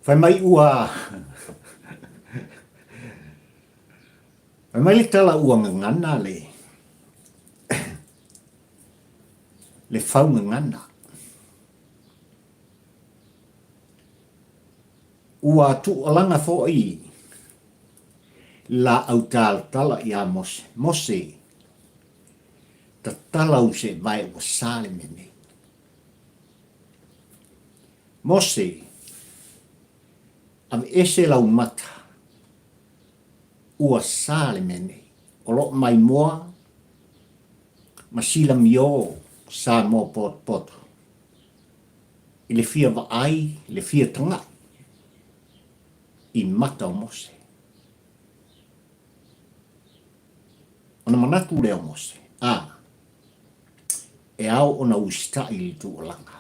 Fai mai ua Fai mai le tala ua gagana le le fau gagana. Ua tuualaga foi laau talatala ia Mose. Mose, tatala u seevae ua sa le mea nei. Mose, aveese lau mata, ua sa le mea nei. O loo maimoa ma silamio Samoa potopoto i le fia vaai, le fia tagai i mata o Mose. Ona manatu lea o Mose, a, e ao ona usitai i le tuualaga.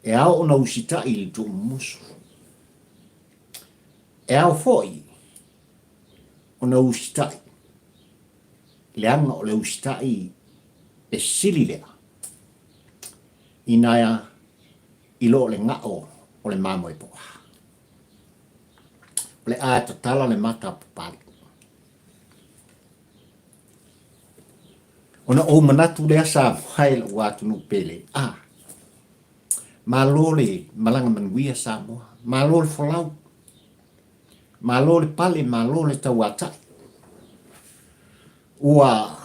E ao ona usitai i le tuumumusu. E ao foi ona usitai, leaga o le usitai e sili lea ina i lo le gao o le mamoe poa. O le a tatala le mata a Papali. Ona ou manatu lea sa vae lou atunuu pele, a, malo le malaga manuia Samoa, malo le folau, malo le pale, malo le tauatai. Ua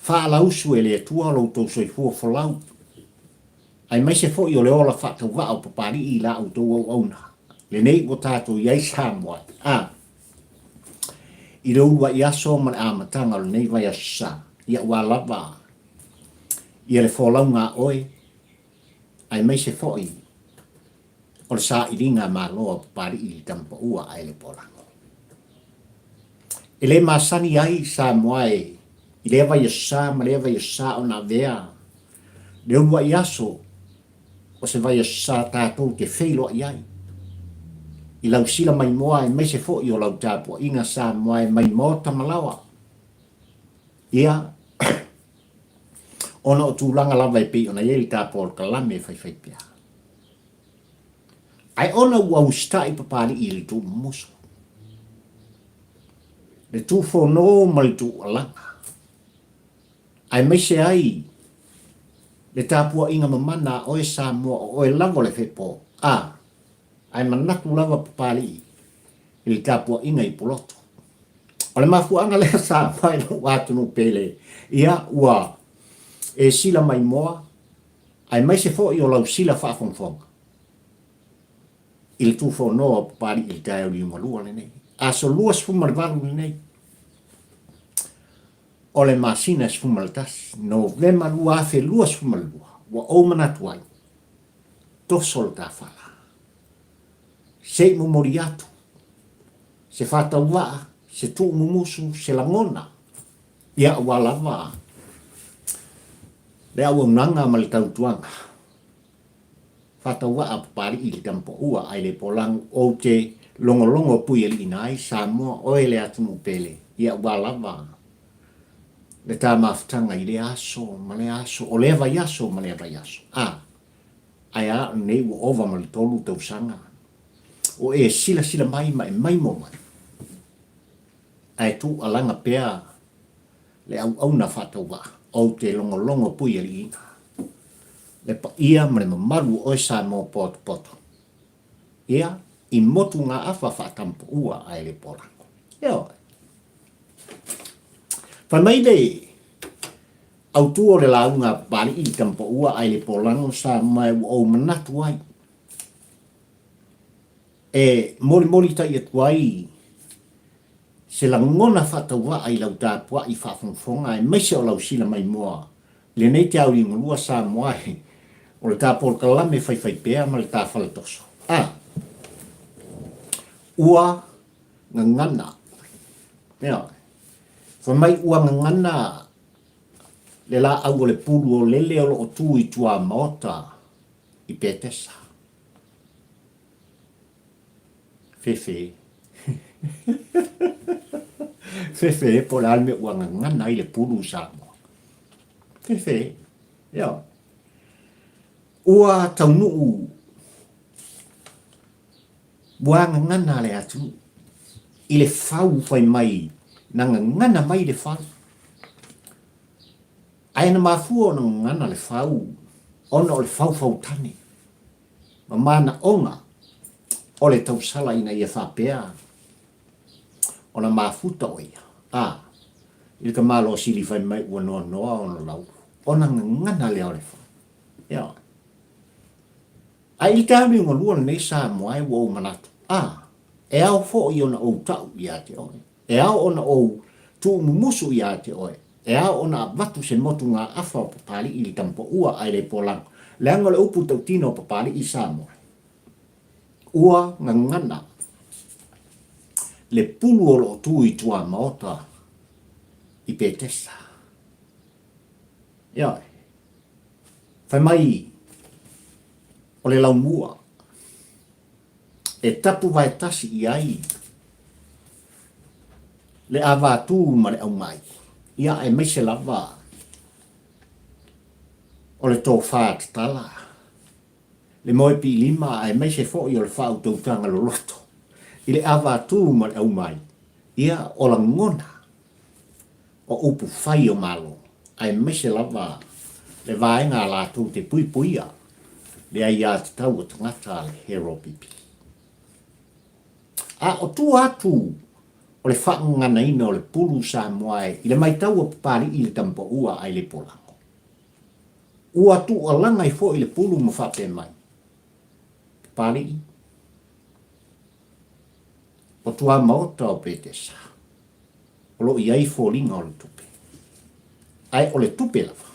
faalausu e le Atua lo outou soifua folau, aemaise foi o le ola faatauvaa o Papalii i la outou auauna, lenei ua tatou i ai Samoa, a, i le uluai aso ma le amataga o lenei vaiaso sa, ia ua lava ia le folauga a oe, aemaise foi o le sailiga a Malo a Papalii i le Tamapaua ae le Polago. E le masani ai Samoa e i lea vaiaso sa ma lea vaiaso sa ona avea le uluai aso o se vaiaso sa tatou te feiloai ai i lau sila maimoa aemaise foi o lau tapuaiga Samoa e mai maota ma laoa. Ia, ona o tulaga lava e pei ona i ai le tapoa o le kalame e faifai pea. Ae ona ua usitai Papalii i le tuumumusu, le tuufono ma le tuualaga, aemaise ai le tapuaiga mamana a oe Samoa o oe lava o le fepo, a, ae manatu lava Papalii i le tapuaiga i Puloto. O le mafuaaga lea sa fai lou atunuu pele, ia ua e sila maimoa aemaise foi o lau sila faafogafoga i le tufonoa o Papalii i le taeao liugalua lenei, aso 28 lenei o le masina 11, Novema 2022, ua ou manatu ai, toso le tafala, se i momoli atu se faatauvaa, se tuumumusu, se lagona, ia aua lava le auaunaga ma le tautuaga. Faatauvaa a Papalii i le Tamapaua ae le Polagu ou te logologo puialiina ai Samoa oe le atunuu pele, ia aua lava le ta mafutaga i lea aso ma lea aso, o lea vaiaso ma lea vaiaso. A, ae a lenei ua ova ma le 3 tausaga o e silasila mai ma e maimoa mai, ae tuualaga pea le auauna faatauvaa, ou te logologo puialiiga le paia ma le mamalu o oe Samoa potopoto, ia, i motugaafa faatampaua ae le polago. Ioe. Fai mai le autu o le lauga a Papalii i le tampaua ae le polago Samoa ua ou manatu ai e molimoli tai atu ai se lagona faatauvaa i lau tapuai faafogafoga aemaise o lau sila maimoa i lenei te auliugalua Samoa e o le ta polokalame faifaipea ma le ta faletoso. A Ua gagana. Ioe. Fai mai ua gagana le laau o le pulu o lele o loo tu i tuamaota i Petesa. Fefe. Fefe po o le a le mea ua gagana ai le pulu i Samoa. Fefe. Ioe. Ua taunuu Ua gagana le atunuu i le fau fai mai na gagana mai le fau. Ae na mafua ona gagana le fau ona o le faufautane ma manaoga o le tausala ina ia faapea ona mafuta o ia, a, i le tamaloa sili fai mai ua noanoa ona lau, ona gagana lea o le fau. Ioe. Ae i le taimi galua lenei Samoa e ua ou manatu, a, e ao foi ona ou tau ia te oe. E ao ona ou tuumumusu ia te oe. E ao ona avatu se motugaafa o Papalii i le Tamapoua ae le Polago, leaga o le upu tautino o Papalii i Samoa. Ua gagana le pulu o lo o tu i tuamaota i Petesa. Ioe. Fai mai o le laumua e tapu vaetasi i ai le avatū ma le aumai, ia aemaise lava o le tofa tatala, le moe piilima aemaise foi o le faautautaga loloto i le avatū ma le aumai, ia o lagona o upu fai o Malo, aemaise lava le vaega a latou te puipuia le aiatatau a tagata a le HRPP. A o tua atu o le faagaganaina o le pulu Samoa e i le maitau a Papali'i i le Tamapaua ae le Polago, ua tuualaga ai foi le pulu ma faapea mai, Papali'i, o tuamaota o Petesa. o lo o i ai foliga o le tupe. Ae o le tupe lava,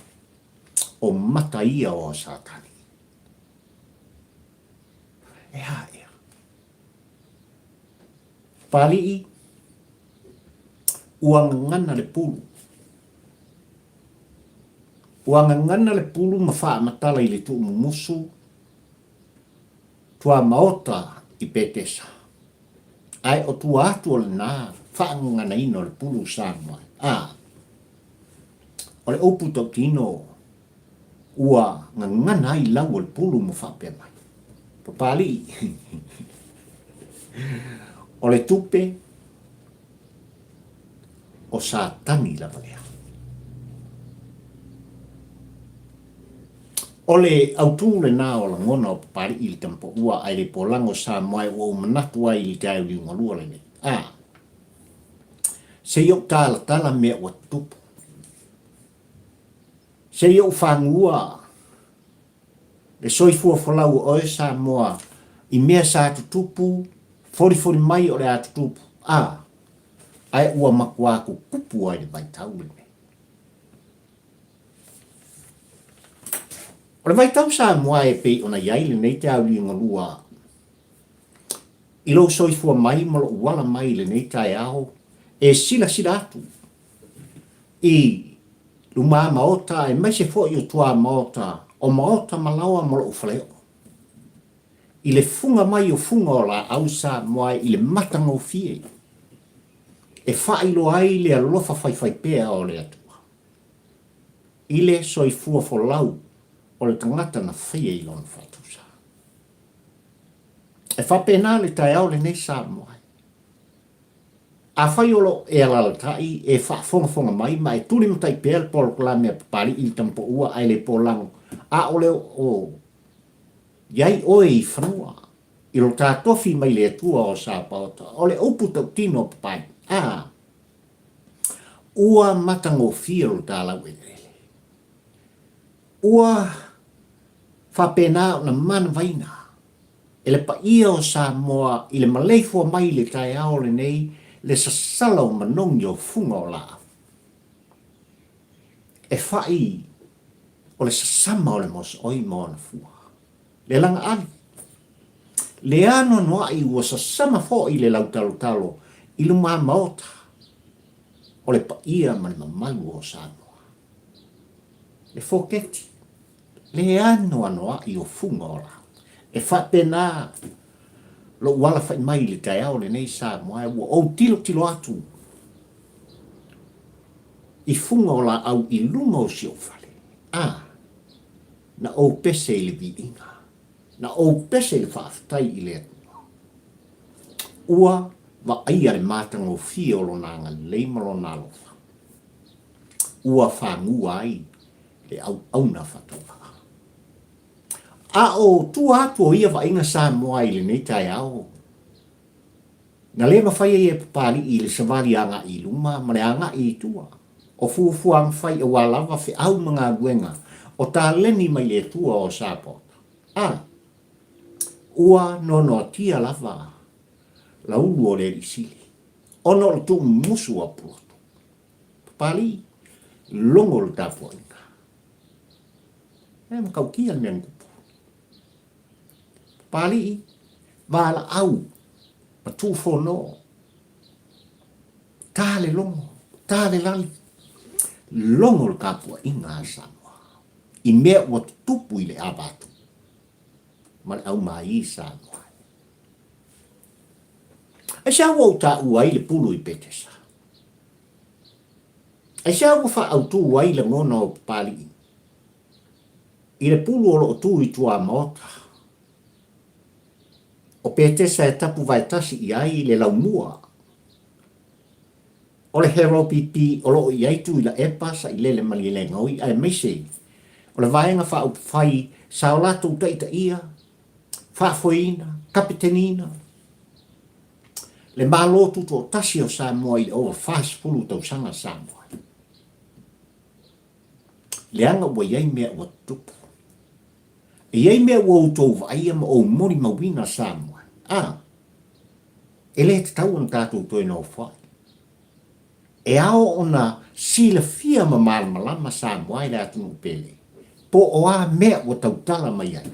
o mata ia o Satani. E a ea? Papali'i, ua gagana le pulu. Ua gagana le pulu ma faamatala i le tuumumusu tuamaota i Petesa. Ae o tua atu o lena faagaganaina o le pulu Samoa, a o le upu tautino ua gagana ai lau o le pulu ma faapea mai, Papalii, o le tupe o Satani lava lea. O le autū lena o lagona o Papali'i i le Tamapaua ae le Polago Samoa e ua ou manatu ai i le taeoliugalua lenei. A. Se i ou talatala mea ua tutupu. Se i ou fagua le soifua folau o oe Samoa i mea sa tutupu, folifoli mai o le a tutupu. A. Ae ua matua tutupu ai le vaitau lenei. O le vaitau Samoa e pei ona i ai lenei taeauliugalua i lou soifua mai ma lou ala mai i lenei taeao e silasila atu i lumamaota aemaise foi o tuamaota o maota ma laoa ma lou faleoo i le fuga mai o fuga o laau Samoa i le matagofie e faailoa ai le alofa faifaipea o le Atua i le soifua folau o le tagata na faia i lona faatusa. E faapena le taeao lenei Samoa. Afai o lo o e alalatai, e faafogafoga mai ma e tulimatai pea le polokalame a Papali'i i le Tamapaua ae le Polago, a o le o i ai oe i fanua, i lo ta tofi mai le Atua o Sapaota, o le upu tautino a Papali'i, a, Ua matagofie lo ta laueleele. Ua faapena ona manavaina e le paia o Samoa i le maleifua mai i le taeao lenei le sasala o manogi o fuga o laau. E fai o le sasama o le mosooi ma ona fua. Le lagaali. Le anoanoai ua sasama foi le lautalotalo i lumamaota o le paia ma le mamalu o Samoa. Le foketi, le anoanoai o fuga o laau. E faapena lou alafai mai i le taeao lenei Samoa ua ou tilotilo atu i fuga o laau i luga o si ou fale. A, na ou pese i le viiga. Na ou pese i le faafetai i le Atua. Ua vaaia le matagofie o Lona agalelei ma Lona alofa, ua fagua ai le auauna faatauvaa. A o tua atu o ia vaaiga Samoa i lenei taeao, na le mafai ai e Papalii le savali agai i luma ma le agai i tua o fuafuaga fai aua lava feau ma galuega o taleni mai le Atua o Sapoata. A ua noanoatia lava laulu o le Alii Sili ona o le tuumumusu a Pulotu. Papalii, logo le tapuaiga. E matautia le mea na tupu. Papalii, valaau ma tuufono. Ta le logo, ta le lali. Logo le tapuaiga a Samoa i mea ua tutupu i le avatu ma le aumaī Samoa. Aisea ua ou taua ai le pulu i Petesa? Aisea ua faaautu ai lagona o Papalii i le pulu o lo o tu i tuamaota o Petesa e tapuvaetasi i ai le laumua o le Heropipi o lo o i ai Tuilaepa, Sailele Malielegaoi aemaise o le Vaega Faaupufai sa o latou taitaia, faafoeina, kapeteniina le Malo Tutoatasi o Samoa i le ova 40 tausaga Samoa. Leaga ua i ai mea ua tutupu. E i ai mea ua outou vaaia ma ou molimauina Samoa. A, e le tatau ona tatou toe nofoai. E ao ona silafia ma malamalama Samoa i le atunuu pele, po o a mea ua tautala mai ai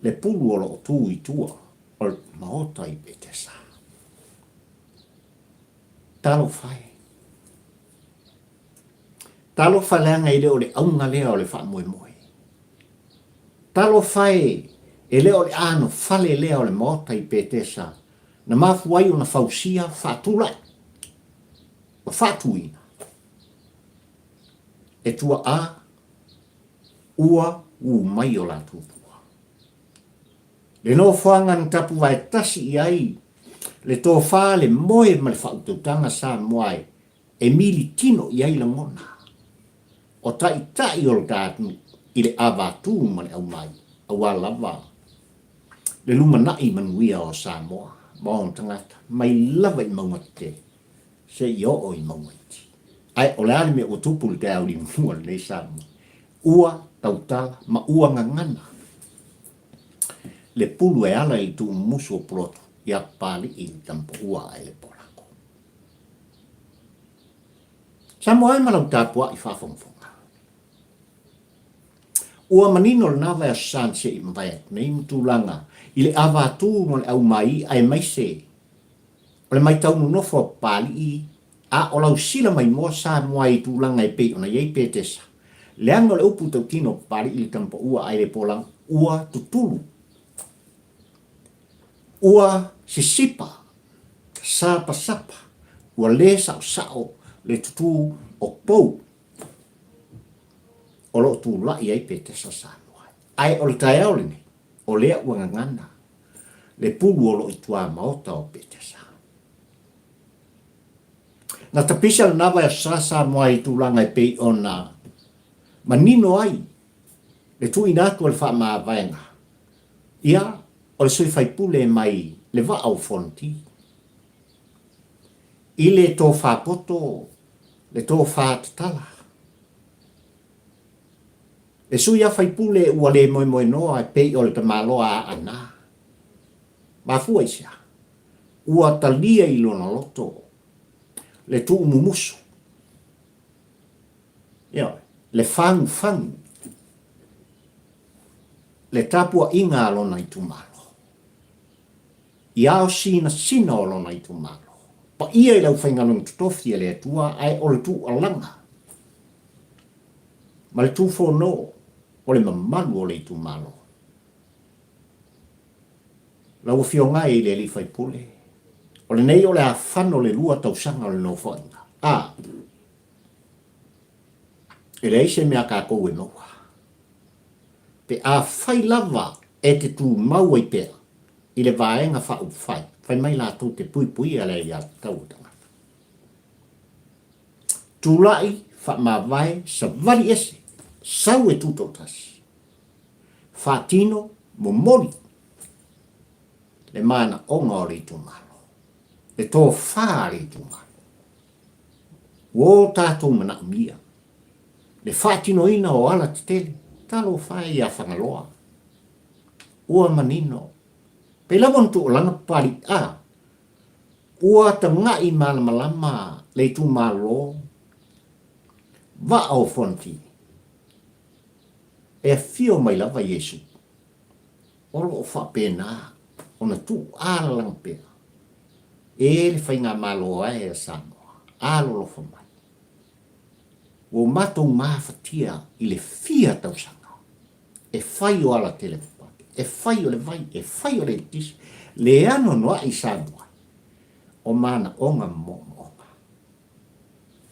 le pulu o lo o tu i tua o le Maota i Petesa. Talofa e. Talofa leaga e le o le auga lea o le faamoemoe. Talofa e, e le o le anofale lea o le Maota i Petesa na mafua ai ona fausia, faatulai, ma faatuina e tuaa ua ū mai o latou tua. Le nofoaga na tapuvaetasi i ai le tofa, le moe ma le faautautaga Samoa e mili tino i ai lagona o taitai o le ta atunuu i le avatū ma le aumai aua lava le lumanai manuia o Samoa ma ona tagata mai lava i mauga tetele seia oo i mauga iti. Ae o le a le mea ua tupu i le taeao limua lenei Samoa? Ua tautala ma ua gagana le pulu e ala i le tuumumusu o Pulotu ia Papalii le Tamapaua ae le Polako. Samoa e ma lau tapuai faafogafoga. Ua manino lena vaiaso sa na se'i mavae atu nei ma tulaga i le avatū ma le aumaī aemaise o le maitau nonofo a Papalii a o lau sila maimoa Samoa i tulaga e pei ona i ai Petesa, leaga o le upu tautino a Papalii i le tamapaua ae le polaga ua tutulu, ua sisipa, sapasapa, ua le saosao le tutū o pou o lo o tulai ai Petesa Samoa. Ae o le taeao lenei, o lea ua gagana le pulu o lo o i tuamaota o Petesa. Na tapisa lena vaiaso sa Samoa i tulaga e pei ona manino ai le tuuina atu o le faamavaega, ia, o le sui faipule mai le vaa o Fonoti i le tofa poto, le tofa tatala. Le sui a faipule ua le moemoenoa e pei o le tamaloa a Aana. Mafua i se a? Ua talia i lona loto le tuumumusu, ioe, le fagufagu, le tapuaiga a lona itumalo, i ao sinasina o lona itumalo, paia i le aufaigaluega totofi a le Atua, ae o le tuualaga ma le tufono o le mamalu o le itumalo. Lau Afioga e i le Alii Faipule, o lenei o le a fano le lua tausaga o le Nofoaiga. A, e leai se mea a tatou e maua. Pe a fai lava e te tumau ai pea. i le Vaega Faaupufai, fai mai latou te puipuia le aiatatau a tagata. Tulai, faamavae, savali ese, sau e tutoatasi, faatino, momoli le manaoga o le itumalo, le tofa a le itumalo. Ua o tatou manaomia le faatinoina o alatetele, talofa e ia Fagaloa. Ua manino. Pei lava ona tuualana Papali'i, a ua taga'i malamalama le itumalo vaa o Fonoti. E afio mai lava Iesu. O lo o faapena ona tuualalaga pea e le Faigamalo ae a Samoa, alolofa mai. Ua matou mafatia i le fia tausaga e fai o ala televavave, e fai o le vai, e fai o le eletise, le anoanoai i Samoa o manaoga ma moomooga.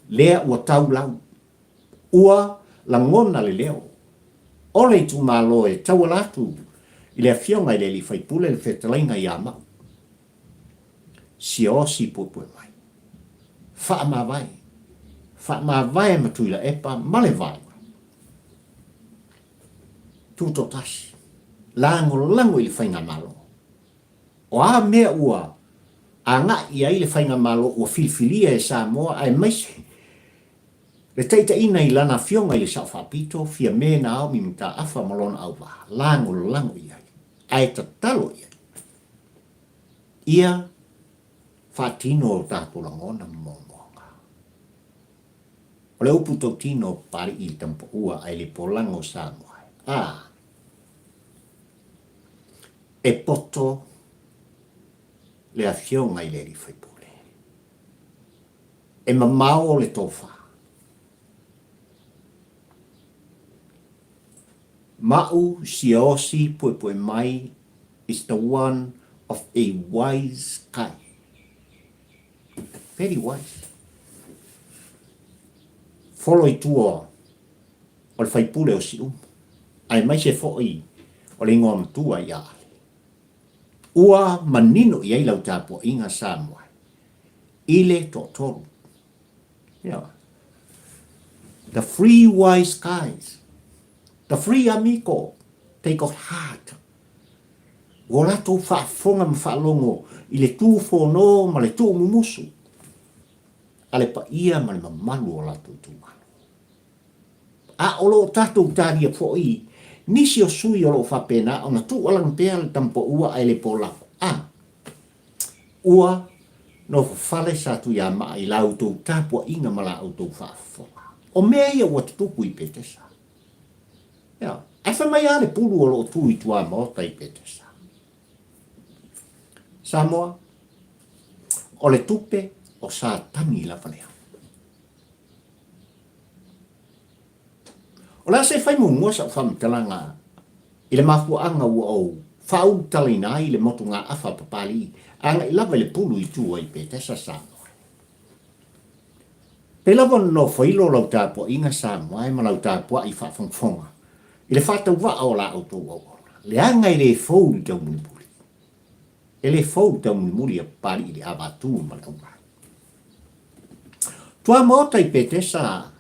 Lea ua tau lau, ua lagona le leo o le itumalo e tauala atu i le Afioga i le Alii Faipule le Fetalaiga ia Mauu. Siaosi puepue mai. Faamavae. Faamavae ma Tuilaepa ma le Vaega. Tutoatasi. Lagolago i le Faigamalo. O a mea ua agai i ai le Faigamalo ua filifilia e Samoa aemaise le taitaiina i lana Afioga i le Sao Faapito, Fiame Naomi Mataafa ma lona auvaa, lagolago i ai, ae tatalo i ai. Ia faatino o tatou lagona ma moomooga. O le upu tautino o Papali'i i le Tamapaua ae le polaga o Samoa e, a, e poto le Afioga i le Alii Faipule. E mamao le tofa. Ma'u siaosi puepue mai is the one of a wise guy. Very wise. Folo i tua o le faipule o Siumu, aemaise foi o le igoa matua ia Ale. Ua manino i ai lau tapuaiga Samoa i le toatolu. Yeah. The three wise guys. The three amigo. They got heart. Ua latou faafofoga ma faalogo i le tu fono ma le tuumumusu a le paia ma le mamalu o latou itumalo. A o lo o tatou talia foi nisi o sui o lo o faapena ona tuualana pea le tamapaua ae le polago. A ua nofofale sa Tuiamaa i la outou tapuaiga ma la outou faafofoga. O mea ia ua tutupu i Petesa. Ia, ae fai mai lava le pulu o lo o tu i tuamaota i Petesa. Samoa, o le tupe o Satani lava lea. O le a se fai muamua sau faamatalaga i le mafuaaga ua ou faaulutalaina ai le motugaafa a Papalii agai lava i le pulu i tua i Petesa, Samoa. Pei lava ona nofoilo lau tapuaiga Samoa e ma lau tapuai faafogafoga i le faatauvaa o la outou auauna, leaga e le fou le taumulimuli. E le fou le taumulimuli a Papalii i le Avatu ma le Aulai. Tuamaota i Petesa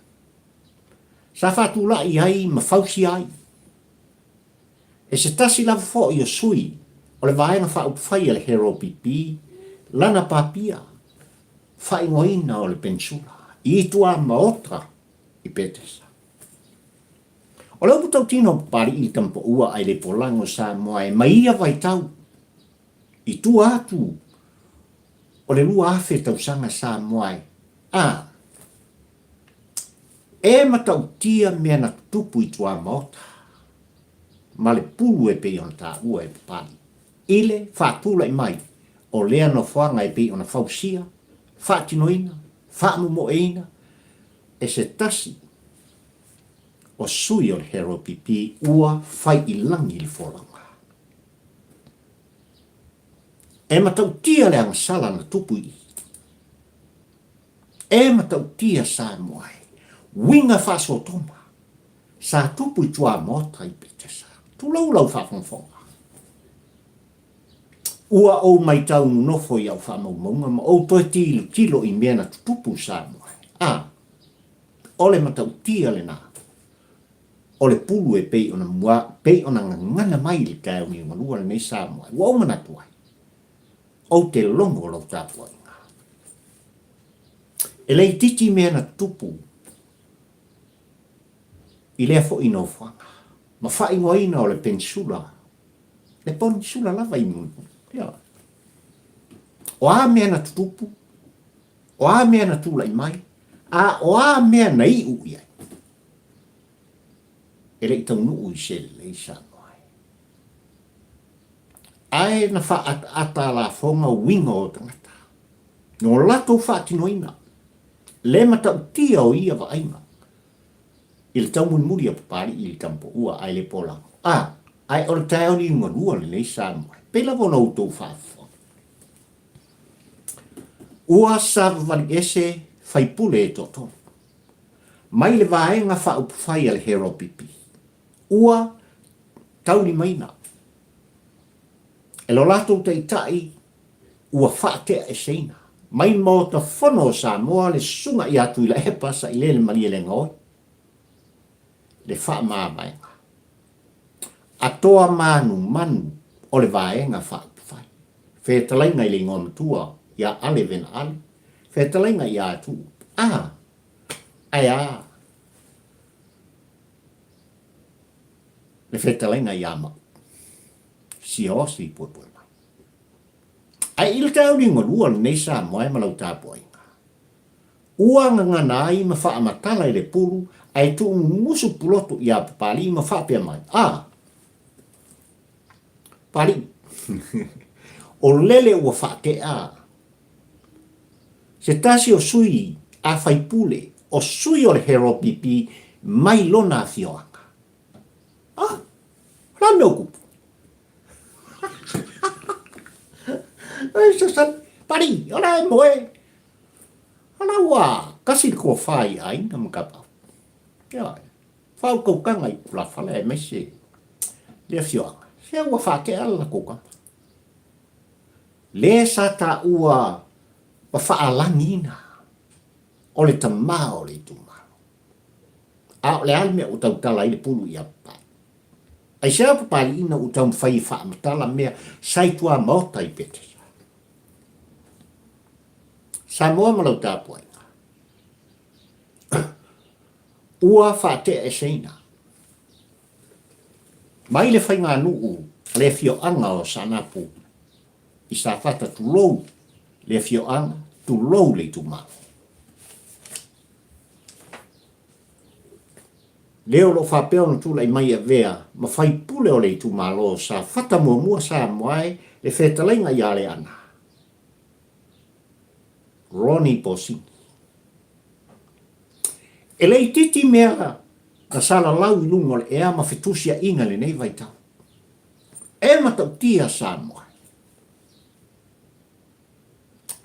sa faatulai ai ma fausia ai e se tasi lava foi o sui o le Vaega Faaupufai a le HRPP lana papia faaigoaina o le Peninsula i tuamaota i Petesa. O le upu tautino o Papali'i i Tamapaua ae le polago Samoa e mai ia vaitau i tua atu o le 2000 tausaga Samoa e a e matautia mea na tutupu i tuamaota ma le pulu e pei ona taua e Papali'i i le faatulai mai o lea nofoaga e pei ona fausia, faatinoina, faamomoeina e se tasi o sui o le HRPP ua fai i lagi le folauga. E matautia le agasala na tupu i i. E matautia Samoa e uiga faasootoma sa tupu i tuamaota i Petesa. Tulou lau faafogafoga. Ua ou maitau nonofo i au faamaumauga ma ou toe tilotilo i mea na tutupu i Samoa. A, o le matautia lena o le pulu e pei ona mua, pei ona gagana mai i le taeao niugalua lenei Samoa. Ua ou manatu ai, ou te logo lau tapuaiga. E le itiiti mea na tutupu i lea foi nofoaga ma faaigoaina o le penisula, le penisula lava i Ia. O a mea na tutupu, o a mea na tulai mai, a o a mea na iu i ai, e le i taunuu i se lelei Samoa ai. Ae na faaataata lafoga uiga o tagata, no latou faatinoina le matautia o ia vaaiga i le taumulimuli a Papalii i le Tamapoua ae le Polago. A, ae o le taeao liugalua lenei Samoa, pei lava ona outou faafofoga. Ua savavali ese faipule e toatolu mai le Vaega Faaupufai a le Heropipi, ua taulimaina e lo latou taitai ua faateaeseina mai le Maota Fono o Samoa le Susuga ia Tuilaepa Sailele Malielegaoi le faamavaega a toa manumanu o le Vaega Faaupufai, fetalaiga i le igoa matua ia Ale Vena Ale, fetalaiga ia Atuu, a, ae a le fetalaiga ia Mauu, Siaosi i Puepue mai. Ae i le taeao lenei Samoa e ma lau tapuaiga, ua gagana ai ma faamatala i le pulu ae tuumumusu pulotu iā Papalii ma faapea mai, A! Papalii, o lele ua faatea se tasi o sui a faipule, o sui o le Heropipi mai lona afioaga. A! O le a le mea o kupu? Ai sasali, pari, ora e moe. Ala ua kasi le tofa i aiga ma kapau. Ia, whau kaukanga i pulawhale e meise le afioaga. Sea ua whaatea le lakou kama. Le sa ta ua ma whaalangina o le tama o le itumalo. A o le a le mea ua tautala ai le pulu ia papai. Aisea Papalii ina ua taumafai e faamatala mea sa i tuamaota i Petesa? Samoa ma lau tapuaiga. Ua faateaeseina mai le faiganuu a le afioaga o Saanapu i Safata tulou le afioaga, tulou le itumalo. Le o lo o faapea ona tulai mai e avea ma faipule o le itumalo Safata muamua Samoa e le fetalaiga ia Leana Ronnie Posini. E le itiiti mea na salalau i luga o le ea ma fetusiaiga i lenei vaitau. E matautia Samoa.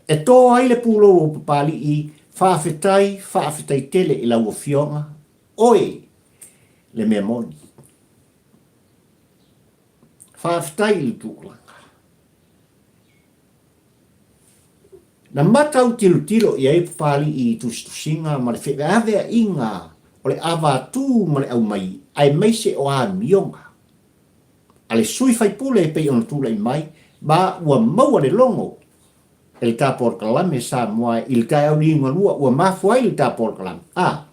E tō ai le pūlou o Papalii, faafetai, faafetai tele i lau Afioga, oe le mea moni. Faafetai i le tulaga. Na matau tilotilo i ai Papalii i tusitusiga ma le feaveaiga o le avatū ma le aumai aemaise o amioga a le sui faipule e pei ona tulai mai ma ua maua le logo e le ta polokalame Samoa i le taeao liugalua ua mafua ai le ta polokalame a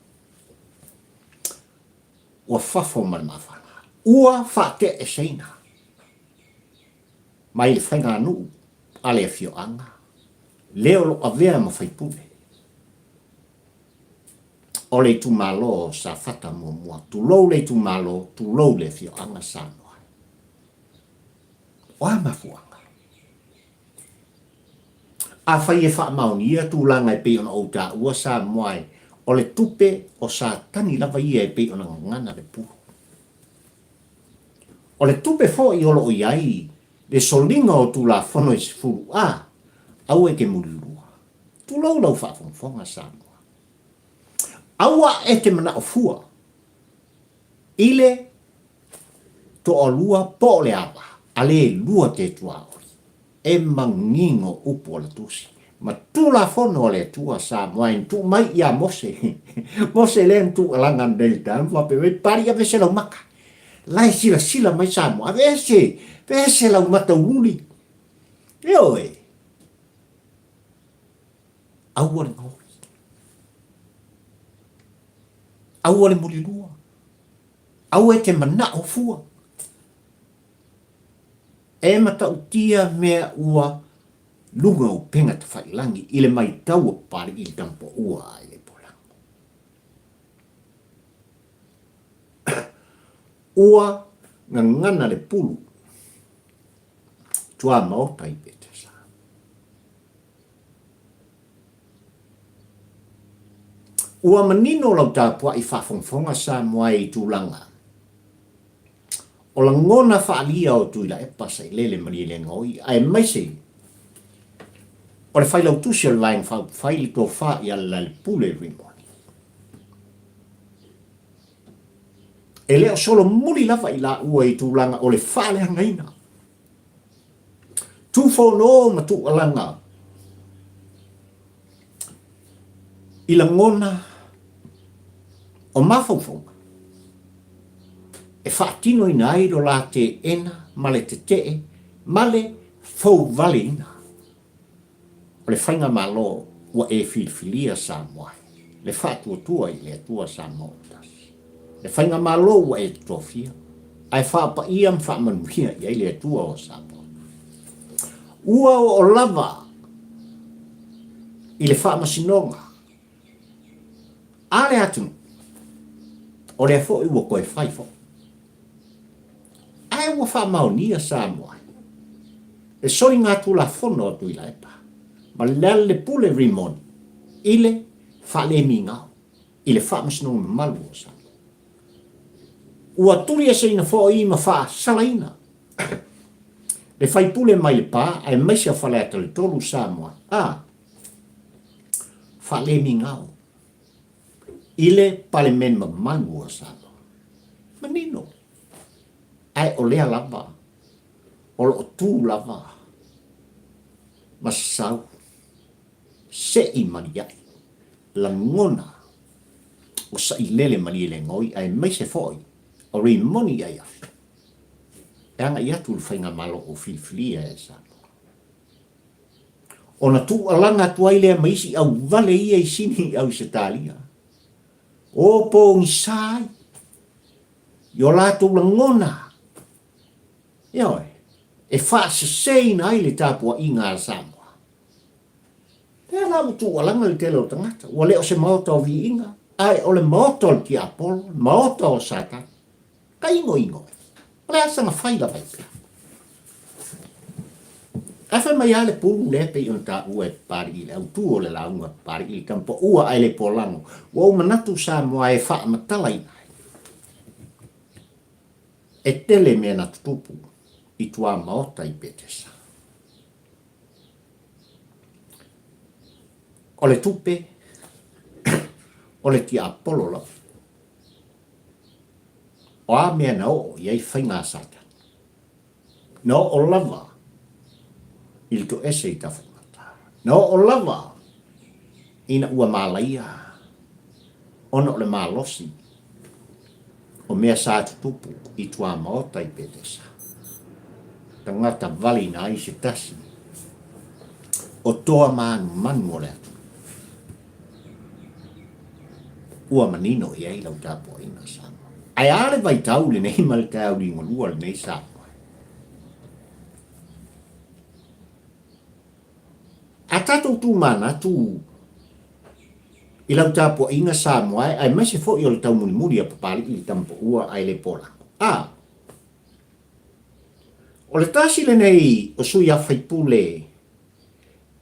ua fafo ma le mafana ua faateaeseina mai le faiganuu a le afioaga le o lo avea ma faipule o le itumalo o Safata muamua. Tulou le itumalo, tulou le afioaga Samoa. O a mafuaaga? Afai e faamaonia tulaga e pei ona ou taua Samoa e, o le tupe o Satani lava ia e pei ona gagana le pulu. O le tupe foi o lo o i ai le soliga o Tulafono e 10 a, aua e te mulilua. Tulou lau faafogafoga Samoa. Aua e te manao fua i le toalua po o le ava, a le lua te tuaoi. E manino upu o le Tusi ma Tulafono a le Atua Samoa e na tuu mai ia Mose. Mose lea na tuualaga nei i le taeao ma faapea mai, Papalii aveese lau maka. La e silasila mai Samoa, aveese, aveese lau mata ululi. Ioe. Aua le gaoi. Aua le mulilua. Aua e te manao fua. E matautia mea ua luga o upega tafailangi i le maitau o Papalii i le tamapaua a i le polago. Ua gagana le pulu tuamaota i Petesa. Ua manino lau tapuai faafogafoga Samoa i tulaga o lagona faaalia o Tuilaepa Sailele Malielegaoi aemaise o le Failautusi o le Vaega Faaupufai le Tofa ia Lealailepule Rimoni. E le o solomuli lava i laua i tulaga o le faaleagaina, tufono ma tuualaga i lagona o mafaufauga e faatinoina ai lo la teena ma le tetee ma le fouvaleina o le faigamalo ua e filifilia Samoa ai, le faatuatua i le Atua Samoa ua tasi. Le faigamalo ua e tofia, ae faapaia ma faamanuia i ai le Atua o Samoa. Ua oo lava i le faamasinoga a le atunuu, o lea foi ua toe fai foi. Ae ua faamaonia Samoa ai le soligatulafono a Tuilaepa ma Lealailepule Rimoni i le faalemigao i le Faamasinoga Mamalu o Samoa. Ua tulieseina foi ma faasalaina le faipule mai Lepa aemaise o Faleata le 3 Samoa a faalemigao i le Palemene mamalu o Samoa. Manino. Ae o lea lava o lo o tu lava ma sau se'i malia'i lagona o Sailele Malielegaoi aemaise foi o Rimoni Aiafi e agai atu i le faigamalo o filifilia e Samoa. Ona tuualaga atu ai lea ma isi auvale ia i Sini i Ausetalia, o pogisa ai i o latou lagona, ioe, e faaseseina ai le tapuaiga a Samoa. Lea la ua tuualaga le tele o tagata, ua le o se maota o viiga, ae o le maota o le tiapolo, le maota o Satani. Ka igoigo ai. O le a saga fai lava i pea. Ae fai mai lava le pulu lea pei ona taua e Papalii i le autu o le lauga a Papalii i le tamapaua ae le polago. Ua ou manatu Samoa e faamatalaina ai. E tele mea na tutupu i tuamaota i Petesa. O le tupe, o le tiapolo lava. O a mea na oo i ai faiga a Satani? Na oo lava i le toese i Tafaigata. Na oo lava ina ua malaia ona o le malosi o mea sa tutupu i tuamaota i Petesa. Tagata valeina ai se tasi o toa manumanu o le atunuu. Ua manino i ai lau tapuaiga Samoa. Ae a le vaitau lenei ma le taeao liugalua lenei Samoa? A tatou tumanatu i lau tapuaiga Samoa e, aemaise foi o le taumulimuli a Papalii i le Tamapaua ae le Polago. A O le tasi lenei o sui usufono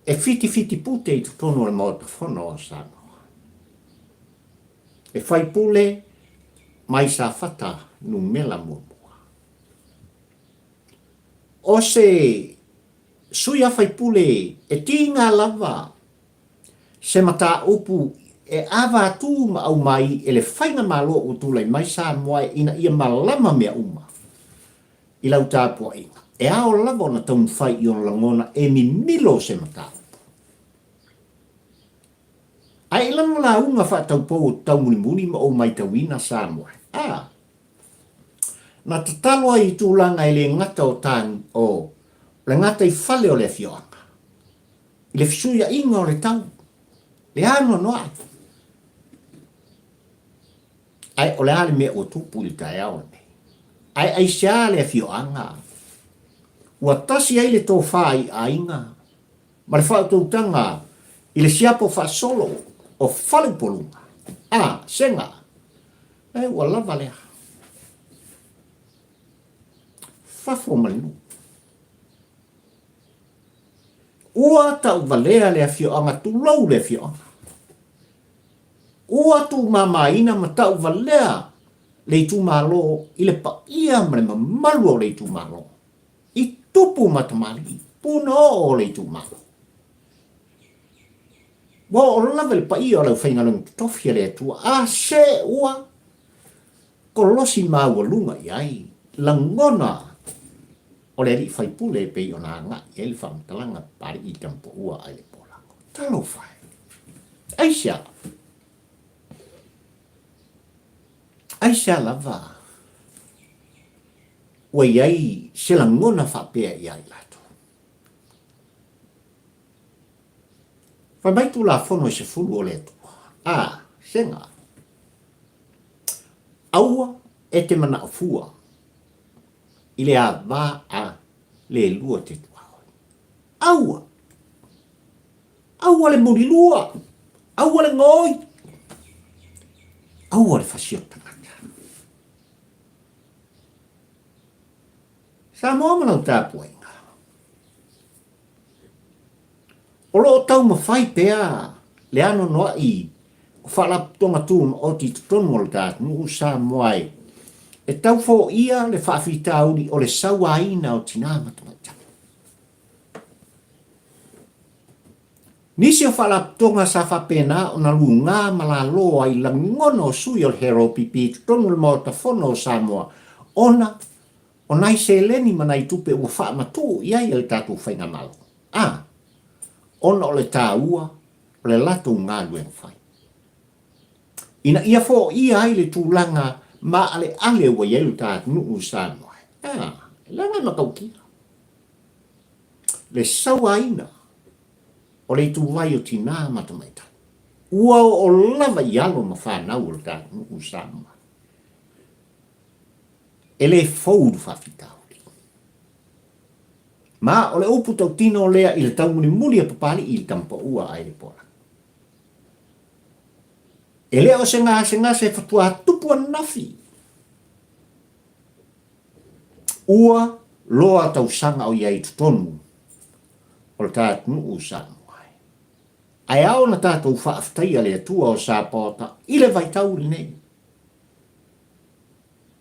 e fitifiti pute i totonu o le Maota Fono o Samoa. E faipule mai Safata numera muamua. O se sui usufono e tiga lava se mataupu e avatu ma aumai e le Faigamalo ua tulai mai Samoa ina ia malama mea uma i lau tapuaiga. E ao lava ona taumafai i ona lagona e mimilo se mataupu. Ae i lana lauga faataupou o Taumulimuli ma ou maitauina Samoa, a, na tatalo ai i tulaga e le gata o ta, o le gataifale o le afioaga, i le fesuiaiga o le tau, le anoanoai. Ae o le a le mea ua tupu i le taeao lenei? Ae aisea le afioaga ua tasi ai le tofa i aiga ma le faautautaga i le siapo faasolo o Faleupoluga? A, sega, e ua lava lea. Fafo ma le nuu. Ua tauvalea le afioaga, tulou le afioaga. Ua tuumamaina ma tauvalea le itumalo i le paia ma le mamalu o le itumalo, i tupu ma tamalii, punaoo o le itumalo. Ua oo lava i le paia o le aufaigaluega totofi a le Atua, a se ua kolosi maualuga i ai lagona o le alii faipule e pei ona agai i ai le faamatalaga Papalii Tamupoua ai le Polago. Talofa e! Aisea? Aisea lava ua i ai se lagona faapea ia i latou? Fai mai Tulafono e 10 o le Atua, a, sega, aua e te manao fua i le ava a le lua te tuaoi. Aua! Aua le mulilua! Aua le gaoi! Aua le fasi o tagata. Samoa ma lau tapuaiga. O lo o taumafai pea le anoanoai o Faalapotopotoga Tumaoti i totonu o le ta atunuu Samoa e e tau foia le faafitauli o le sauaina o tina ma tamaitai. Nisi o Faalapotopotoga sa faapena ona luga ma lalo ai lagona o sui o le HRPP i totonu o le Maota Fono o Samoa ona o nai seleni ma nai tupe ua faamatuu i ai e le tatou Faigamalo, a, ona o le taua o le latou galuega fai. Ina ia foia ai le tulaga maaleale ua i ai lo ta atunuu Samoa, a, leaga e matautia le sauaina o le ituvai o tinā ma tamaitai. Ua oo lava i alo ma fanau o le ta atunuu Samoa. E le fou le faafitauli. Ma o le upu tautino lea i le taumulimuli a Papalii i le tamapaua a Elepola. E le o se gasegase faatoa tupu ananafi. Ua loa tausaga o i ai i totonu o le ta atunuu Samoa. Ae ao ona tatou faafetaia le Atua o Sapaota i le vaitau lenei.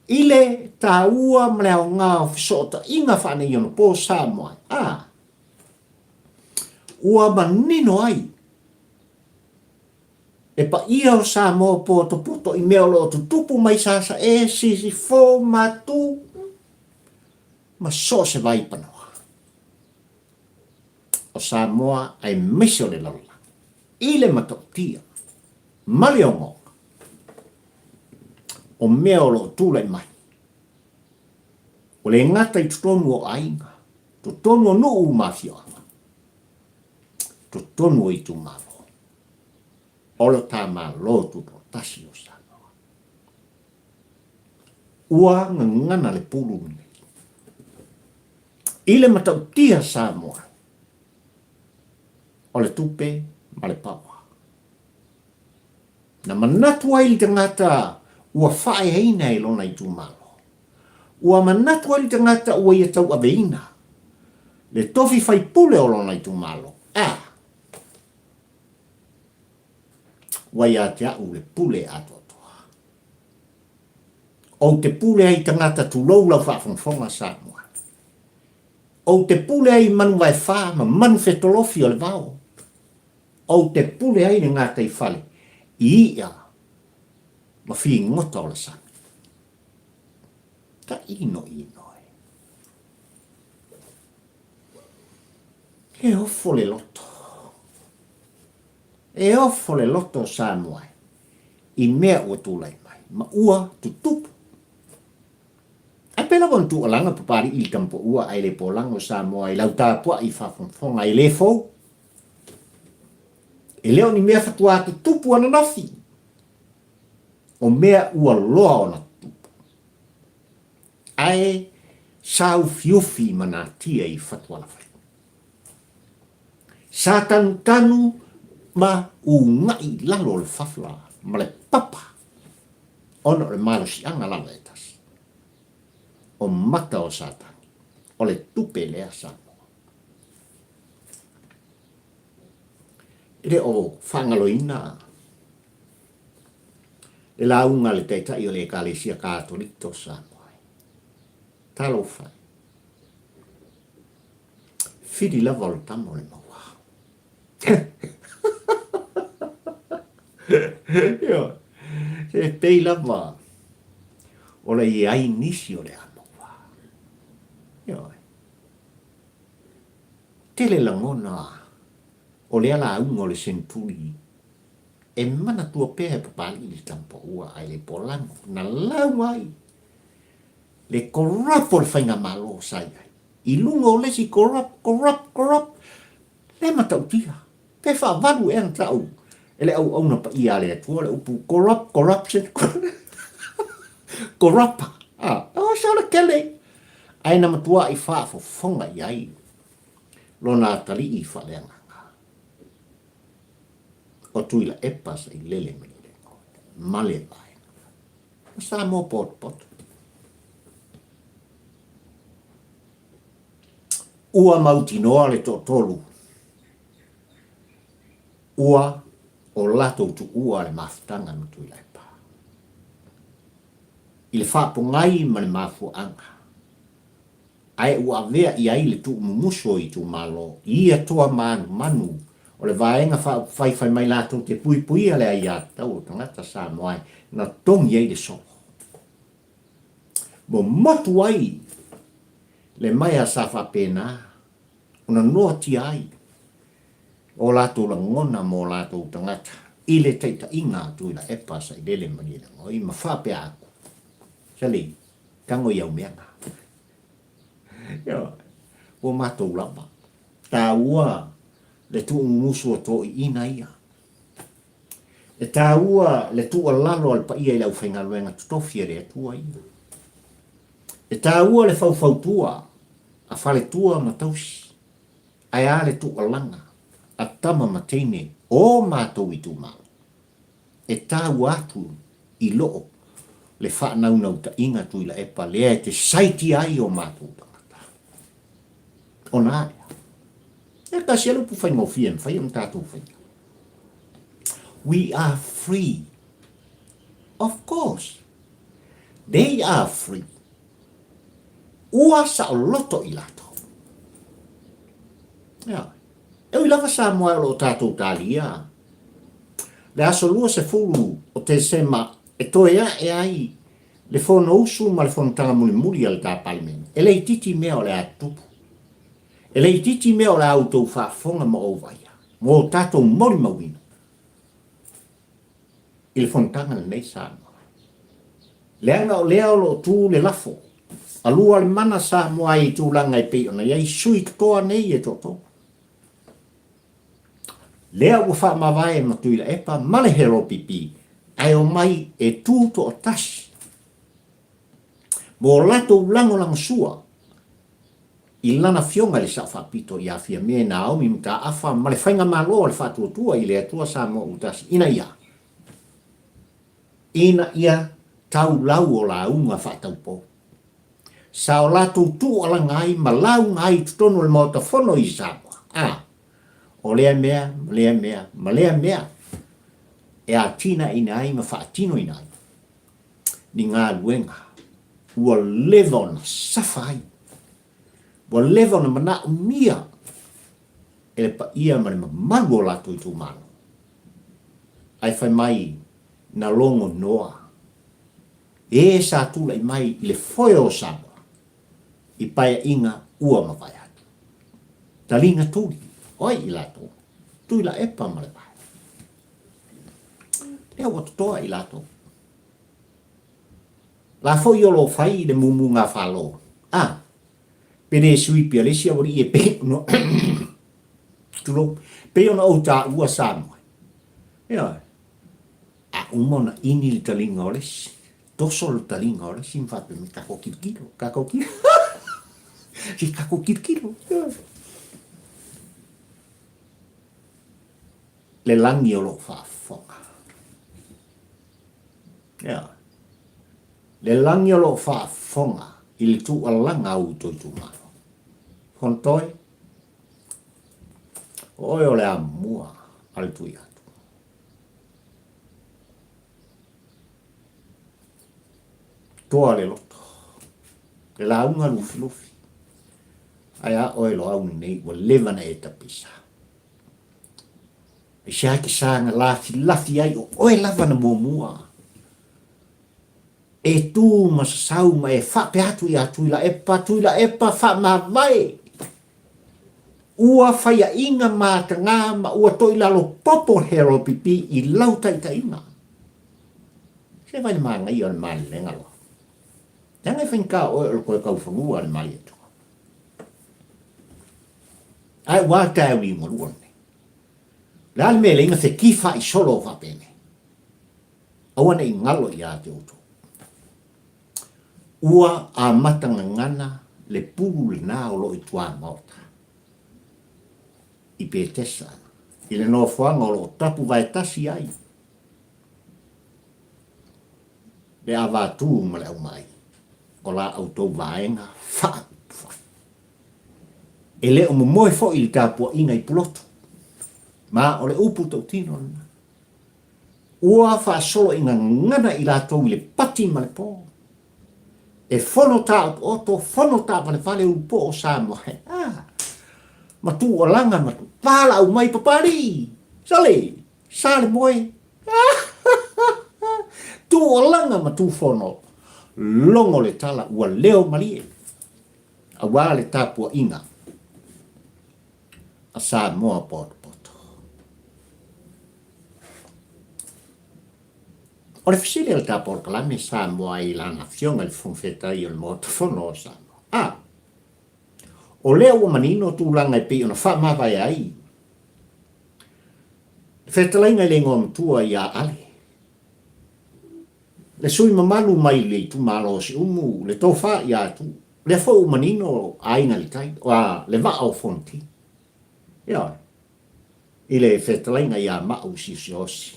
I le taua ma le aoga o fesootaiga faaneionapo Samoa, a ua manino ai le paia o Samoa potopoto i mea o lo o tutupu mai Sasae, Sisifo, Matu ma so o se vai panoa o Samoa aemaise o le lalolagi i le matautia ma le ogaoga o mea o lo o tulai mai. Ua le gata i totonu o aiga, totonu o nuu ma afioaga, totonu o itumalo, o lo ta Malo Tutoatasi o Samoa. Ua gagana le pulu lenei i le matautia Samoa o le tupe ma le paoa. Na manatu ai le tagata ua faaeaina e lona itumalo. Ua manatu ai le tagata ua ia tauaveina le tofi faipule o lona itumalo. A! Ua ia te a'u le pule atoatoa. Ou te pule ai i tagata tulou lau faafogafoga Samoa. Ou te pule ai i manu vaefā ma manu fetolofi o le vao. Ou te pule ai le gataifale i i'a ma figota o le sami. Tainoino e. E ofo le loto. E ofo le loto o Samoa i mea ua tulai mai ma ua tutupu. Ae pei lava ona tuualaga Papali'i i le tamapoua ae le polaga o Samoa i lau tapuai faafogafoga e le fou. E le o ni mea faatoa tutupu ananafi, o mea ua loa ona tutupu. Ae sa ufiufi ma natia i fatualafai. Sa tanutanu ma uga'i i lalo o le fafla ma le papa ona o le malosiaga lava e tasi. O mata o Satani, o le tupe lea Samoa. E le o faagaloina le lauga a le Taitai o le Ekalesia Katoliko o Samoa. Talofa e. Fili lava o le tama o le maua. Ioe. Se pei lava o le i ai nisi o le a maua. Ioe. Tele lagona o lea lauga o le Seneturi e manatua pea e Papali'i le tama paua ae le polago na lauga ai le corrupt o le faigamalo sa i ai. I luga o le isi corrupt, corrupt, corrupt, le matautia. Pe faavalu ea na tau e le auauna paia a le Atua le upu corrupt, corruption, corrupt. Ah, o se o le tele. Ae na matua'i faafofoga i ai lona atalii faaleagaga. O Tuilaepa sa i lele mai le ma le vaega. Ma Samoa potopoto. Ua mautinoa le toatolu ua o latou tuua le mafutaga ma Tuilaepa i le faapogai ma le mafuaaga ae ua avea i ai le tuumumusu o itumalo i ia toa manumanu o le Vaega Faaupufai fai mai latou te puipuia le aiatatau o tagata Samoa na togi ai le solo. Momotu ai le maea sa faapena ona noatia ai o latou lagona mo latou tagata i le taitaiga a Tuilaepa Sailele Malielegaoi ma faapea atu, Sali, tago i au mea na. Ioe, ua matou lava. Taua le tuumumusu o toiina ia. E taua le tuualalo a le paia i le aufaigaluega totofi a le Atua ia. E taua le faufautua a faletua ma tausi, ae a le tuualaga a tama ma teine o matou itumalo. E taua atu i loo le faanaunautaiga Tuilaepa lea e te saitia ai o matou tagata. Ona a lea? E tasi a le upu faigofie e mafai ona tatou faia. We are free. Of course. They are free. Ua saoloto i latou. Ia. E ui lava Samoa o lo o tatou talia. Le aso 20 o Tesema e toe ae ai le Fonousu ma le Fonotaga mulimuli a le ta Palemene. E le itiiti mea o le a tutupu. E le itiiti mea o le a outou faafofoga ma ou vaaia, mo tatou molimauina i le fonotaga lenei Samoa. Leaga o lea o lo o tu le lafo, alua le mana Samoa i tulaga e pei ona i ai sui totoa nei e toatolu. Lea ua faamavae ma Tuilaepa ma le HLPP ae omai e tu toatasi mo latou lagolagosua i lana Afioga i le Sao Faapito ia Fiame Naomi Mataafa ma le Faigamalo a le Faatuatua i le Atua Samoa Ua Tasi ina ia ina ia taulau o lauga faataupou. Sa o latou tuualaga ai ma lauga ai i totonu o le Maota Fono i Samoa, a o lea mea ma lea mea ma lea mea e atinaeina ai ma faatinoina ai ni galuega ua leva ona safa ai, ua leva ona manaomia e le paia ma le mamalu o latou itumalo. Ae fai mai na logo noa e sa tulai mai i le foe o Samoa i paeaiga ua mavae atu. Taliga tuli. O ai i latou? Tuilaepa ma le Vae. Lea ua totoa i latou. La foi o lo o fai le mumuga falo. A, pe le sui pia le isi aualii e pei ona tulou, pei ona ou taua Samoa. Ioe. A uma ona ini le taliga o le isi, toso le taliga o le isi ma faapea mai, tatou tilotilo, tatou tilotilo. Se tatou tilotilo. Ioe. Le lagi o lo o faafofoga. Ioe. Le lagi o lo o faafofoga i le tuualaga a outou itumalo. Fonotoe, o oe o le amua a le tui atu. Toa le loto, le lauga lufilufi, ae a oe Loau lenei ua leva na e tapisa. Aisea te saga lafilafi ai o oe lava na muamua e tu ma sasau ma e faapea atu ia Tuilaepa, Tuilaepa faamavae! Ua faiaina mataga ma ua toilalo popo le LPP i lau taitaiga. Se vai le manaia o le malelega loa. Leaga e faigata oe o le toe taufanua a le Malietoa. Ae ua a taeao liugalua lenei. O le a le mea e leai na fetifaai solo faapenei? Aua ne i galo ia te outou. Ua amata gagana le pulu lena o lo o i tuamaota i Petesa, i le nofoaga o lo o tapu vaetasi ai le avatū ma le aumai o la outou vaega faaupufai. E le o momoe foi le tapuaiga i Pulotu, ma o le upu tautino lena. Ua faasolo i gagana i latou i le pati ma le po. E fono taotooto, fono taavalevale ulupo o Samoa he a ma tuualaga ma valaau mai Papalii! Sole! Sa le moe! Tuualaga ma tufono, logo le tala ua leo malie aua le tapuaiga a Samoa potopoto. O le fesili a le ta polokalame Samoa i lana Afioga i le Fofoga Fetalai o le Maota Fono o Samoa, a o lea ua manino tulaga e pei ona faamavae ai le fetalaiga i le igoa matua ia Ale, le sui mamalu mai le itumalo o Siumu, le tofa ia Tuuu, lea foi ua manino Aiga i le Tai, a, le Vaa o Fonoti. Ioe. I le fetalaiga ia Maʻu Siosiosi.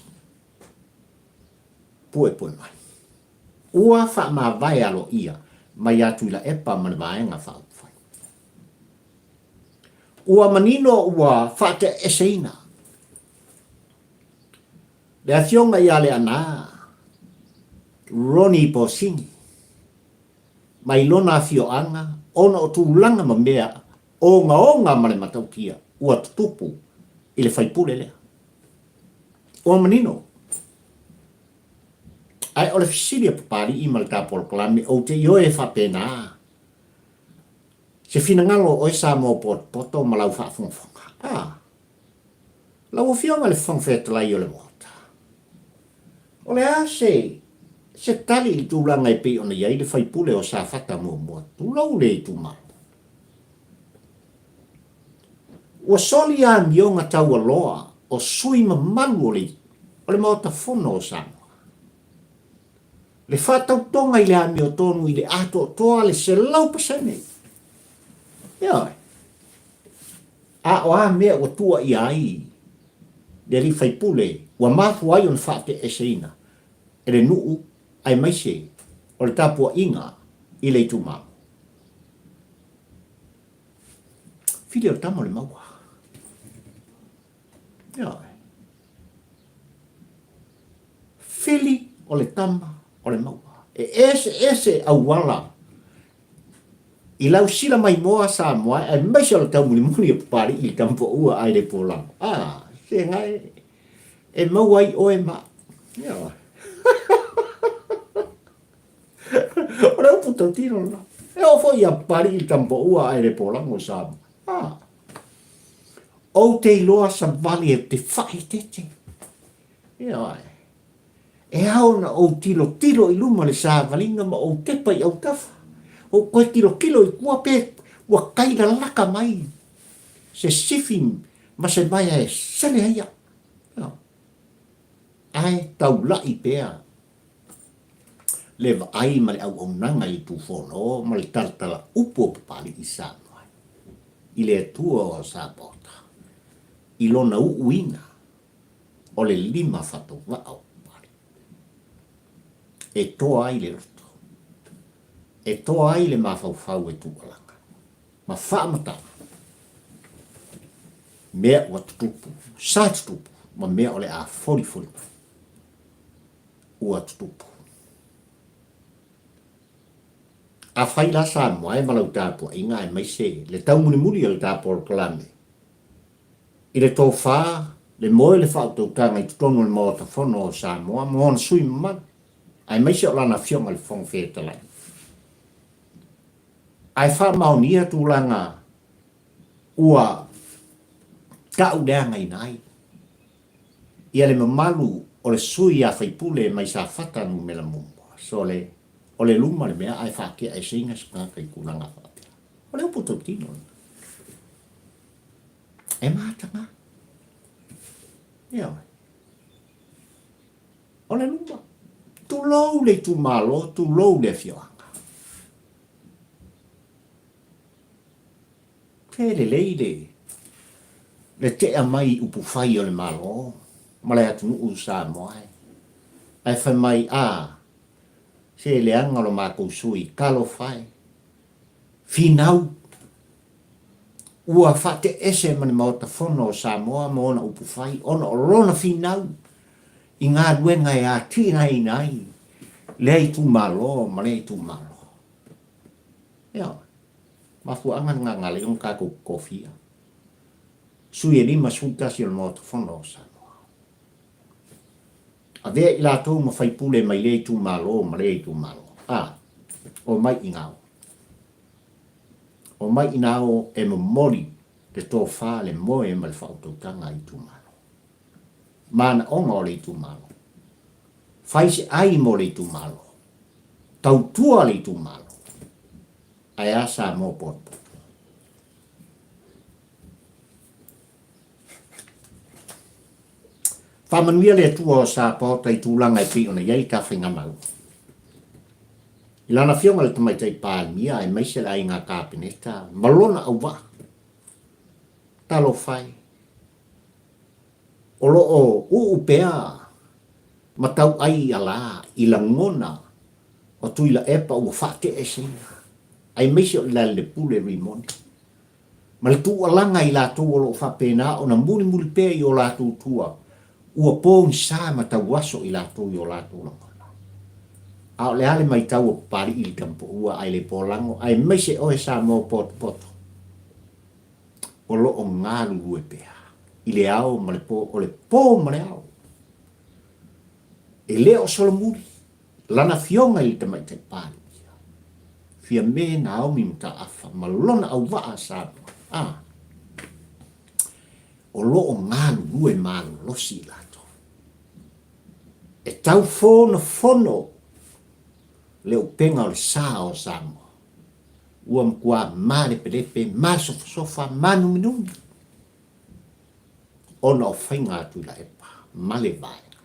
Puepue mai. Ua faamavae aloaia mai ia Tuilaepa ma le Vaega Faaupufai. Ua manino ua faateaeseina le Afioga ia Leaana Ronnie Posini mai lona afioaga ona o tulaga ma mea ogaoga ma le matautia ua tutupu i le faipule lea. Ua manino. Ae o le fesili a Papalii ma le ta polokalame, ou te ioe e faapena se finagalo o oe Samoa potopoto ma lau faafogafoga. A! Lau Afioga i le Fofoga Fetalai o le Maota, o le a se se tali i le tulaga e pei ona i ai le faipule o Safata muamua, tulou le itumalo? Ua soli amioga taualoa o sui mamalu o le o le Maota Fono o Samoa. Le faatautoga i le amiotonu i le atoatoa le 100%. Ioe. A o a mea ua tuuaia ai le alii faipule ua mafua ai ona faateeseina e le nuu aemaise o le tapuaiga i le itumalo? Fili o le tama o le maua. Ioe. Fili o le tama o le maua. E eseese auala I lau sila maimoa Samoa aemaise o le taumulimuli o Papalii i le Tamapoua ai le Polago. A, se gae e maua ai oe ma Ioe. O le upu tautino lena. E oo foi ia Papalii i le Tamapoua ai le Polago i Samoa. A. Ou te iloa savali ou te faaeteete. Ioe. E ao ona ou tilotilo i luma le savaliga ma ou tepa i autafa. Ou koe tilotilo i tua pe ua kai lalaka mai se sifi ma se maea e sele ai au. Ioe. Ae taulai pea le vaai ma le auaunaga i le Tufono ma le talatala upu o Papalii Samoa i le Atua o Sapaota i lona uuina o le lima faatauvaa o Papalii e toa ai le loto, e toa ai le mafaufau e tuualaga ma faamatala mea ua tutupu, sa tutupu ma mea o le a folifoli mai. Ua tutupu. Afai la Samoa e ma lau tapuaiga aemaise le taumulimuli o le ta polokalame i le tofa, le moe le faautautaga i totonu o le Maota Fono o Samoa ma ona sui mamalu, aemaise o lana Afioga i le Fofoga Fetalai. Ae faamaonia tulaga ua tauleagaina ai ia le mamalu o le sui a faipule mai Safata numera muamua. Sole, o le luma le mea ae faatea eseina se tagata i tulaga faapea. O le upu tautino lena. E mataga. Ioe. O le luma. Tulou le itumalo, tulou le afioaga. Pe lelei le le tea mai i upufai o le Malo ma le atunuu Samoa e, ae fai mai, A, se leaga lo matou sui, talofa e, finau, ua faateese ma le Maota Fono o Samoa ma ona upufai ona o lona finau i galuega e atinaeina ai lea itumalo ma lea itumalo. Ioe. Mafuaaga lena na ala ai ona tatou tofia sui e 51 o le Maota Fono o Samoa. Avea i latou ma faipule mai lea itumalo ma lea itumalo. A, omai i na o. Omai i na o e momoli le tofa, le moe ma le faautautaga i itumalo. Manaoga o le itumalo. Fai se ai mo le itumalo. Tautua le itumalo. Ae a Samoa potopoto. Faamanuia le Atua o Sapaota i tulaga e pei ona i ai ta faigamau. I lana afioga i le Tamaitai Palemia aemaise le Aiga Kapeneta ma lona auvaa. Talofa e. O lo o uu pea ma tauai i ala i lagona o Tuilaepa ua faateeseina, aemaise o le Lealailepule Rimoni, ma le tuualaga i latou o lo o faapena ona mulimuli pea i o latou tua, ua pogisa ma tauaso i latou i o latou lagona. A o le a le maitau o Papalii i le Tamapoua ae le Polago, aemaise oe Samoa potopoto, o lo o galulue pea i le ao ma le po, o le po ma le ao. E le o solomuli lana afioga i le Tamaitai Palemia, Fiame Naomi Mataafa ma lona auvaa Samoa, a, o lo o galulue malolosi i latou. E tau fonofono le upega o le sa o Samoa. Ua matua malepelepe, masofasofa, manuminumi ona o faiga a Tuilaepa ma le Vaega.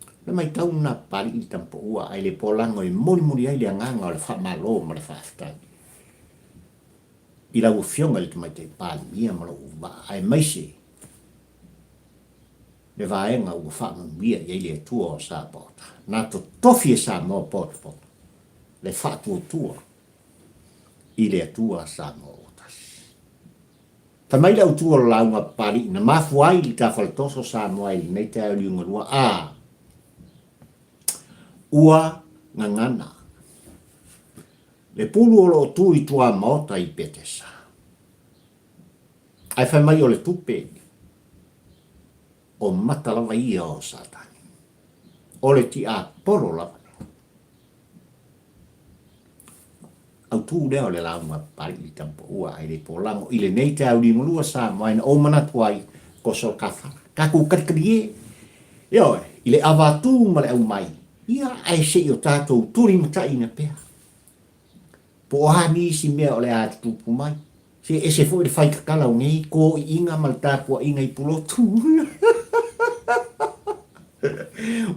O le maitau lena Papalii i le Tamapoua ae le polago e molimoli ai le agaga o le faamalo ma le faafetai i lau Afioga i le Tamaitai Palemia ma lou uvaa aemaise le vaega ua faamanuia i ai le Atua o Sapaota na totofi e Samoa potopoto le faatuatua i le Atua Samoa ua tasi. Fai mai le autu o le lauga a Papalii na mafua ai le Tafalatoso Samoa i lenei taeao liugalua, a ua gagana le pulu o lo o tu i tuamaota i Petesa. Ae fai mai o le tupe o mata lava ia o Satani. O le tiapolo lava lea. Autu. autu lea o le lauga a Papalii i Tampaua ae le polago i lenei taeao liugalua Samoa e na ou manatu ai koso le kafala. Tatou talitalie ioe i le avatu ma le aumai ia ae se i o tatou tulimataiina pea. Po o a nisi mea o le a tutupu mai. Se ese foi le fai tatala o nei kōiiga ma le tapuaiga i Pulotu.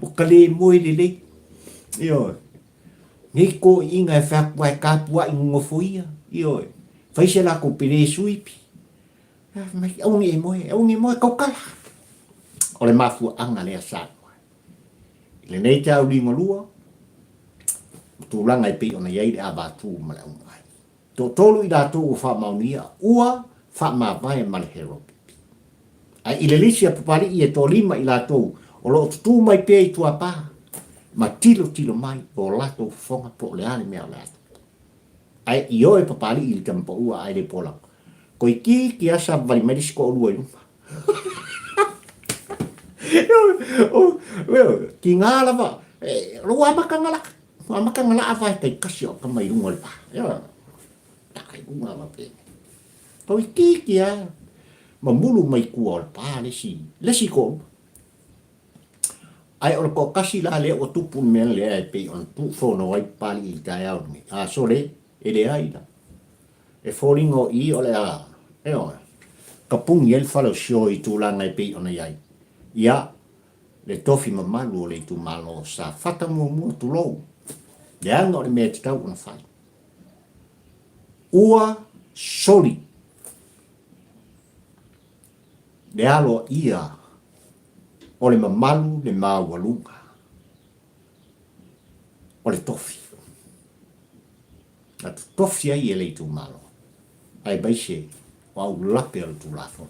O ka le moe lelei. Ioe. Nei kōiiga e fai atu ai tapuai nofoia. Ioe. Fai se latou pele suipi. Mai, aua ne i e moe, aua ne i e moe, tautala. O le mafuaaga lea sa moe. I lenei taeao liugalua, o tulaga e pei ona i ai le avatu ma le aumai. Toatolu i latou ua faamaonia ua faamavae ma le Heropipi. Ae i le lisi a Papalii e toalima i latou o lo o tutū mai pea i tuapā ma tilotilo mai o latou fofoga po o le a le mea o le a tupu. Ae ioe Papalii i le tama paua ae le polago. Toeitiiti lava savavali mai le isi toalua i luma. Tiga lava, o lou amataga laa. Ua amata ona laa vae taitasi o tama i luga o le pa. Ioe. Laa i luga ma pene. Toeitiiti lava mamulu mai tua o le pa le isi, le isi toalua. Ae o le toatasi la lea ua tupu le mea lea e pei ona tuufono ai Papalii i le taeao lenei. A sole, e leai la. E foliga o i o le a, ioe, tapuni ai le fale o Sio i tulaga e pei ona i ai. Ia, le tofi mamalu o le itumalo sa fata muamua, tulou, leaga o le mea e tatau ona fai. Ua soli le aloaia o le mamalu le maualuga o le tofi. Na totofi ai e le itumalo, aemaise o aulape o le Tulafono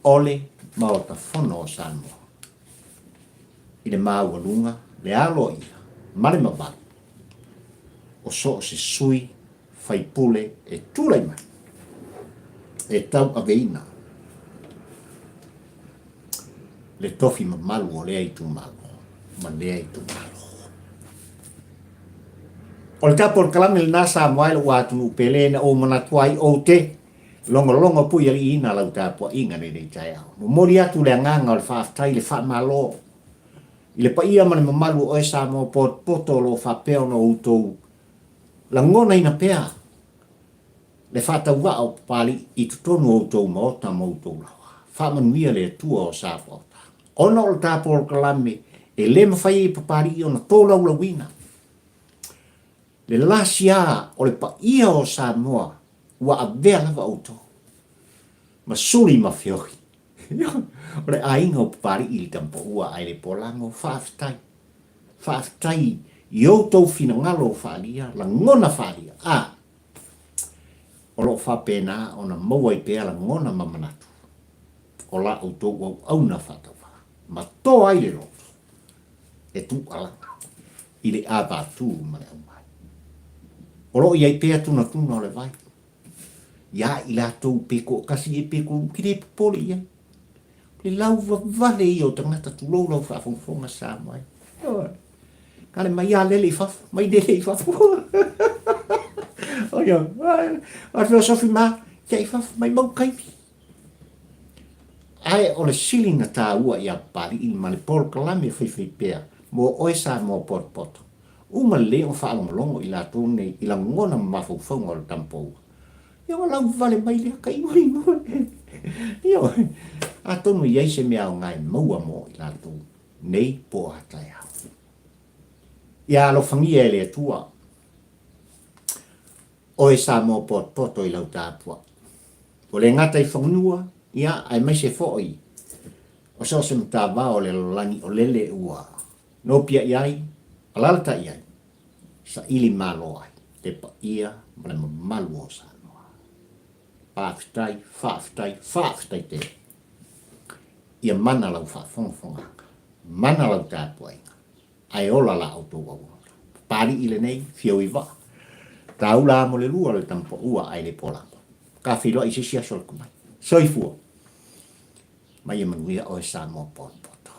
o le Maota Fono o Samoa i le maualuga, le aloaia ma le mamalu o so o se sui faipule e tulai mai e tauaveina le tofi mamalu o lea itumalo ma lea itumalo. O le tapu o le kalame lena Samoa e lou atunuu pele na ou manatu ai ou te logologo puialiiina lau tapuaiga lenei taeao. Momoli atu le agaga o le faafetai le faamalo i le paia ma le mamalu o oe Samoa potopoto o lo o faapea ona outou lagonaina pea le faatauvaa o Papalii i totonu o outou maota ma outou laoa. Faamanuia le Atua o Sapaota. Ona o le ta polokalame e le mafai ai e Papalii ona tolaulauina le lasiā o le paia o Samoa ua avea lava outou ma suli ma feohi. O le aiga o Papalii i le Tamapaua ae le Polago, faafetai. Faafetai i outou finagalo faaalia, lagona faaalia, a o lo o faapena ona maua ai pea lagona ma manatu o la outou auauna faatauvaa ma toa ai le loto e tuualaga i le avatu ma le aumai. O lo o i ai pea tunatuna o le vai iā i latou pe toatasi e pe toalua, ou te le popole i ai. O le lauvavale ia o tagata, tulou lau faafogafoga Samoa e. Ioe. Kale mai a lele i fafo, mai lele i fafo. O ia, a filosofi ma, kia i fafo, mai mau taimi. Ae o le sili na tāua ia Papali'i ma le polokalame faifaipea mo oe Samoa potopoto. Uma lelei ona faalogologo i latou nei i lagona ma mafaufauga o le tamapoua. Ia ona lauvale mai lea taimoimo. Ioe. Atonu e i ai se mea aoga e maua mo i latou nei po o a taeao. Ia alofagia e le Atua oe Samoa potopoto i lau tapuai. Ua le gata i fanua, ia, aemaise foi o so o se matavao o le lalolagi o lele ua nopiai ai, alalatai ai, saili malo ai le paia ma le mamalu o Samoa. Faafetai, faafetai, faafetai tele. Ia mana lau faafogafogaga, mana lau tapuaiga, ae ola la outou auauna. Papalii lenei, fiau i vaa. Taula amo le lua o le tamapaua ae le polamo. Ka feiloai i se isi aso o le tomai. Soifua! Mai e manuia oe Samoa potopoto.